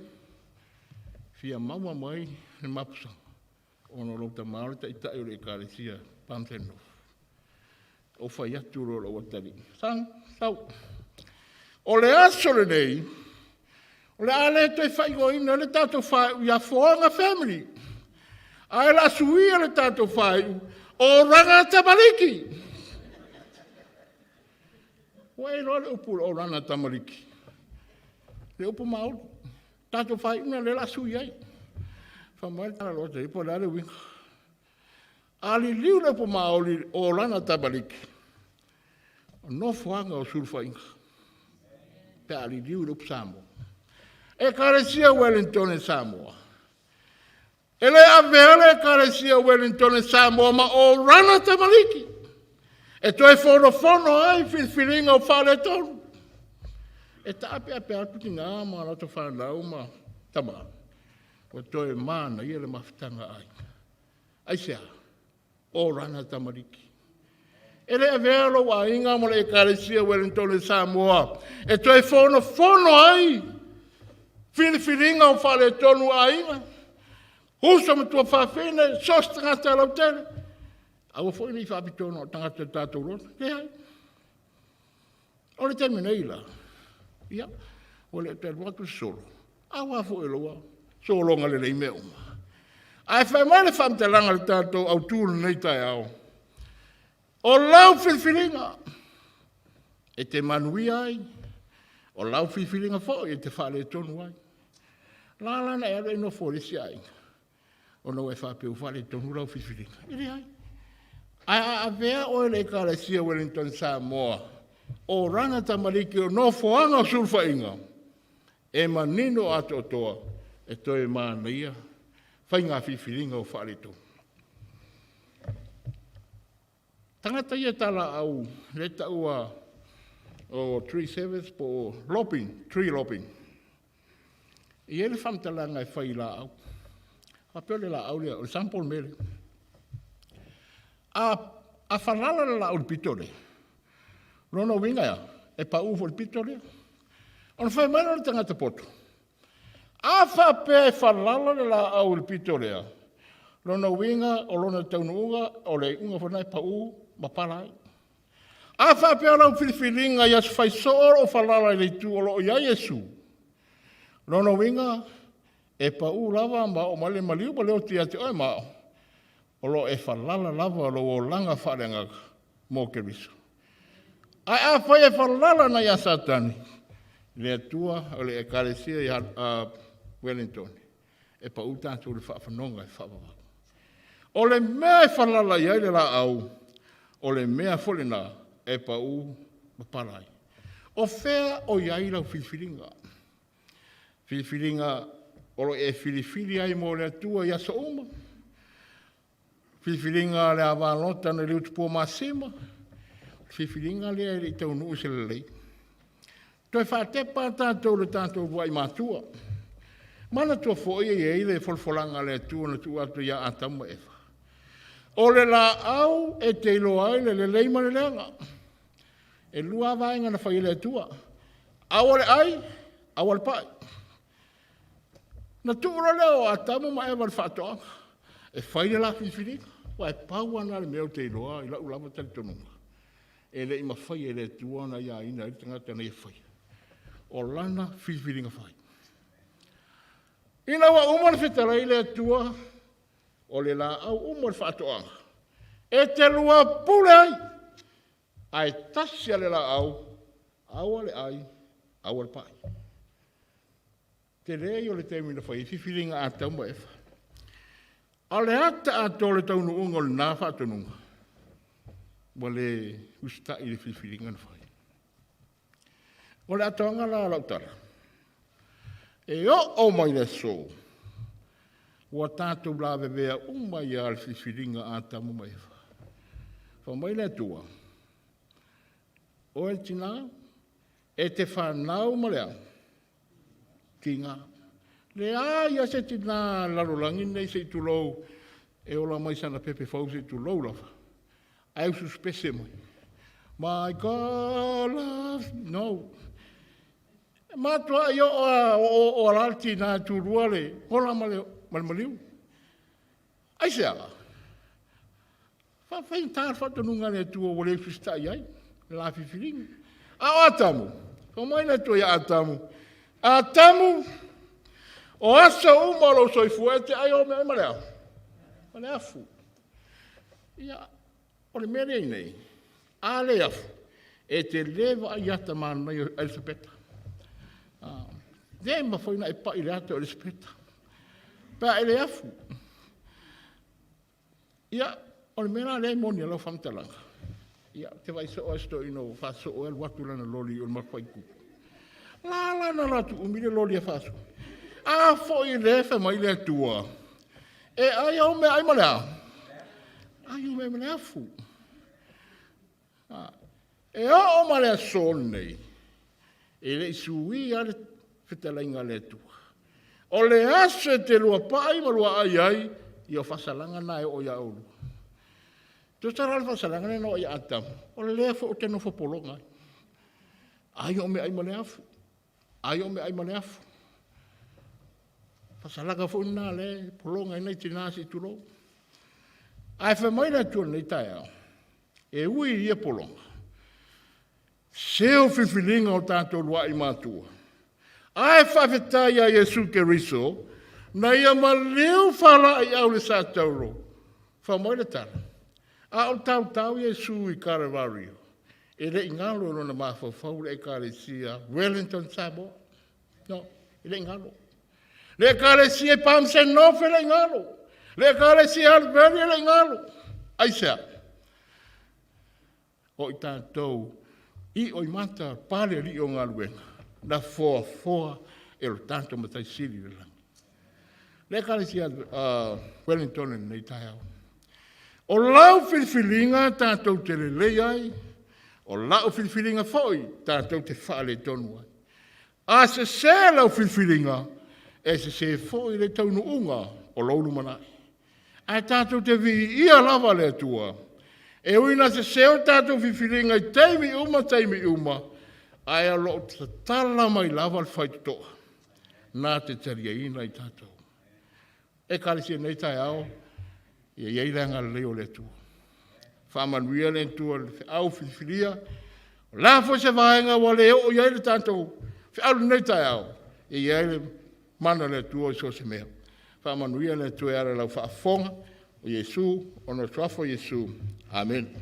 fia maua mai le mapusaga. Ona o lou tama o le taitai o le ekalesia Palmerston North. Ou fai atu loa i lou atalii, Son, sau. O le aso lenei, o le a le toe faaigoaina le tatou faaiu ia Foaga Family, ae o le a suia le tatou faaiu, Olaga Tamaliki. Ua e iloa le upu o le Olaga Tamaliki? Le upu Maori. Tatou faaiuga lea o le a sui ai. Fai mai le tala a lou atalii, po o le a le uiga. A liliu le upu Maori o Olaga Tamaliki, o nofoaga o sulufaiga, pe a liliu i le upu Samoa. Ekalesia Ueligitone Samoa. E le avea le Ekalesia Ueligitone Samoa ma Olaga Tamaliki e toe fonofono ai filifiliga o faaletonu. E taapeape atu tina ma latou fanau ma tama, ua toe manaia le mafutaga a aiga. Aisea? O lana tamaliki. E le avea lou aiga ma le Ekalesia Ueligitone Samoa e toe fonofono ai filifiliga o faaletonu aiga, uso ma tuafafine, so o se tagata lautele. Aua foi ne i faapitoa na o tagata o le tatou loto. Leai. O le taimi nei la, ia, ua le o toe alu atu le solo, aua foi o loua sologa lelei mea uma. Ae fai mai le faamatalaga a le tatou autu i lenei taeao, o lau filifiliga e te manuia ai, o lau filifiliga foi e te faaletonu ai. La la na e alu e nofo i le isi aiga, ona ua e faapea ua faaletonu lau filifiliga. E leai. Ae a avea oe le Ekalesia Wellington Samoa, o lana tamaliki o nofoaga o sulufaiga, e manino atoatoa e toe manaia faiga filifiliga o faaletonu. Tagata ia talaau le taua o tree service po o lopping, tree lopping. E i ai le faamatalaga e fai i laau. Faapea o le laau lea, o le sample mea lea. A, a falala le laau i le pito lea, lona uiga e a? E pau foi i le pito lea. Ona fai mai lea o le tagata poto, a faapea e falala le laau i le pito lea, lona uiga o lona taunuuga o le iuga foi lena e pau ma pala ai. A faapea o lau filifiliga i aso fai soo o lo o falala i le itu o lo o i ai Iesu, lona uiga e pau lava ma oo mai le maliu ma le oti ia te oe ma au, o lo o e falala lava lou olaga faaleagaga mo Keriso. Ae afai e falala na ia Satani, le Atua o le Ekalesia i Wellington, e pau tatou i le faafanoga e faavavau. O le mea e falala i ai le laau, o le mea foi lena e pau ma pala ai. O fea o i ai lau filifiliga? Filifiliga o lo o e filifili ai mo le Atua i aso uma? Filifiliga a le avalota na Liutupua Masima? Filifiliga lea e le i taunuu se lelei. Toe faatepa tatou le tatou uluai matua. Manatua foi e i ai le folafolaga a le Atua na tuu atu ia Atamu ma Eva. O le laau e te iloa ai le lelei ma le leaga. E lua vaega na fai e le Atua. Aua le ai, aua le pai. Na tuu loa lea o Atamu ma Eva i le faatoaga. E fai le la filifiliga. Ua e pau lava le mea ou te iloa i lau lava talitonuga. E le i mafai e le Atua ona aiaina ai le tagata na ia faia. O lana filifiliga fai. Ina ua uma ona fetalai le Atua, o le laau uma o le faatoaga, e te lua pule ai, ae tasi a le laau, aua le ai, aua le pai. Tele ia o le taimi na fai ai filifiliga a Atamu ma Efa. A o le ata atoa o le taunuuga o lena faatonuga, ua le usitai i le filifiliga na fai. O le atoaga la o lau tala, e oo mai le aso, ua tatou lavevea uma ia le filifiliga a Atamu ma Efa. Fai mai le Atua, oe le tina, e te fanau ma le a? Tiga. Leai lava se tina lalolagi lenei se i tulou e ola mai sana pepe fou se i tulou lava. Ae ususupese mai. My God loves no. E matuai o o ala le tina e tulua le ola ma le maliu. Aisea? Faafaigata le faatonuga a le Atua ua le usitai ai le la filifiliga. A o Atamu, fai mai le Atua ia Atamu, Atamu, o aso uma o lou soifua e te ai o mea ma le a? Ma le afu. Ia, o le mea lea i nei, a le afu, e te le vaai ata manaia o Elisapeta. Ah, le mafai ona e pai i le ata o Elisapeta pe a e le afu. Ia, o le mea la lea e moni a lau faamatalaga. Ia, ou te vaai soo lava i si toeaina ua faasoo e alu atu lana loli i o i le matou faaitu. La la na alu atu umi le loli e faasoo. A foi lea fai mai le Atua, e ai au meaai ma le a? Ai au meaai ma le afu. E oo ma le aso lenei, e le i suia le fetalaiga a le Atua. O le aso e te lua pai ma lua ai ai, ia o faasalaga na e oo ia oulua. Tusa la le faasalaga lea na oo ia Atamu, o lea foi ou te nofo pologa ai. Ai o meaai ma le afu. Ai o meaai ma le afu. Faasalaga foi lena lea e pologa ai nai tina se i tulou. Ae fai mai le Atua i lenei taeao, e ui i ia pologa, seo filifiliga o tatou luai matua, ae faafetai ia Iesu Keriso, na ia maliu faalaeiau le sa tauro. Fai mai le tala, a o tautau Iesu i Kalevario, e le i galo i lona mafaufau le Ekalesia Wellington Samoa. No, e le i galo. Le Ekalesia i Palmerston North e le i galo. Le Ekalesia Albury e le i galo. Aisea? O i tatou i o i mata pale alii o galuega na foafoa e lo tatou Matai Sili i le lagi. Le Ekalesia Wellington i lenei taeao. O lau filifiliga tatou te lelei ai, o lau filifiliga foi tatou te faaletonu ai. A sese lau filifiliga, e sese foi le taunuuga o lou lumanai. Ae tatou te viia lava le Atua. E ui ina sese o tatou filifiliga i taimi uma taimi uma, ae o lo o tatala mai lava le faitotoa na te taliaina i tatou. Ekalesia nei taeao, ia i ai le agalelei o le Atua. Faamanuia le Atua i le feau filifilia. O le a foi se vaega ua le oo i ai le tatou feau lenei taeao, ia i ai le mana o le Atua i so o se mea. Faamanuia le Atua e ala i lau faafofoga, o Iesu, ona o le suafa o Iesu. Amene.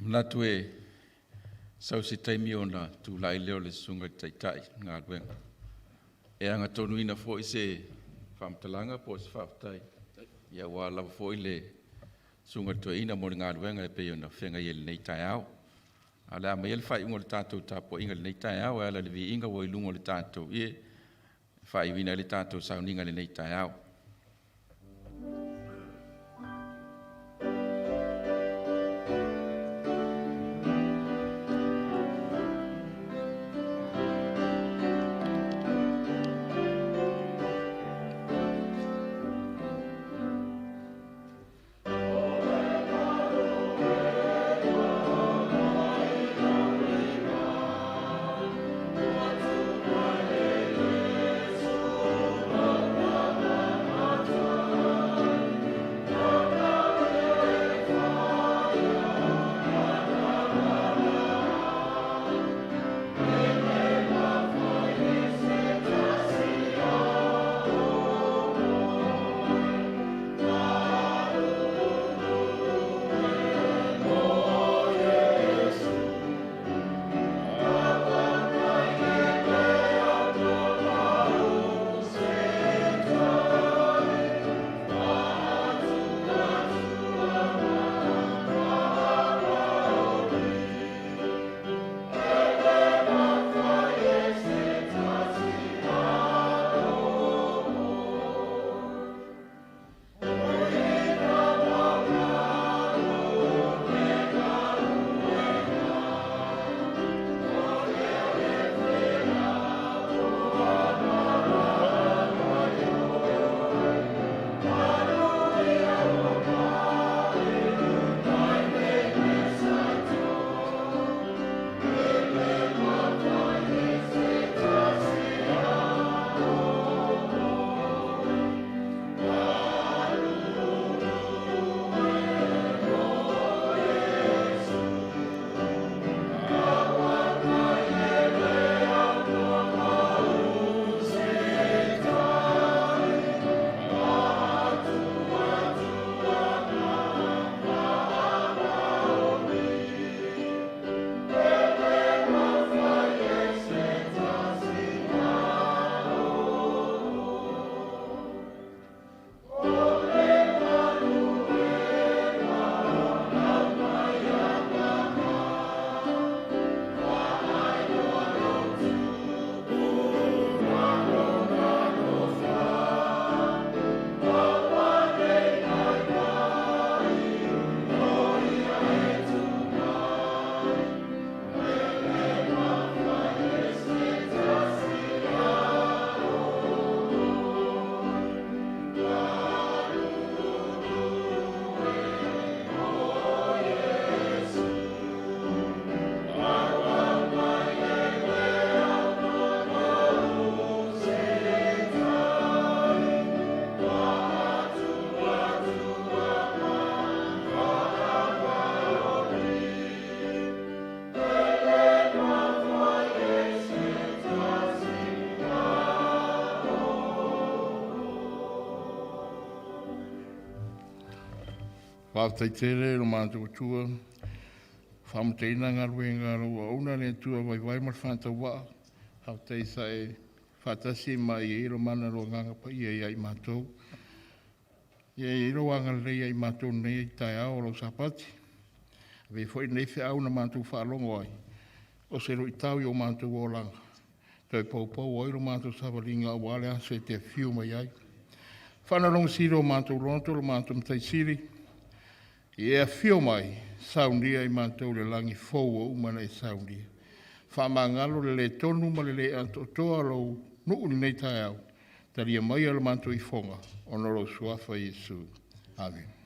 Manatu e sau se taimi ona tulai lea o le susuga i le Taitai o le galuega e agatonuina foi se faamatalaga po o se faafetai aua lava foi le susuga i le toeaina mo le galuega e pei ona feagai ai i lenei taeao. Ae o le a aumaia le faaiuga o le tatou tapuaiga i lenei taeao e ala i le viiga ua i luga o le tatou ie e faaiuina ai le tatou sauniga i lenei taeao. Faafetai tele i lo matou Atua, faamutaina galuega a lou auauna le Atua vaivai ma le faatauvaa. Faafetai sa e faatasi ma i ai lo mana o lo Agaga Paia ia i matou. Ia i ai lou agalelei ia i matou nei taeao o lau Sapati. Avea foi lenei feau na matou faalogo ai, o se luitau i o matou olaga, toe poupou ai lo matou savaliga aua le aso e te afio mai ai. Faanalogasi o matou loto lo matou Matai Sili, ia e afio mai, saunia i matou le lagi fou ua uma ona e saunia. Faamagalo le le tonu ma le le atoatoa o lou nuu i lenei taeao, talia maia lo matou ifoga, ona o lou suafa Iesu. Amene.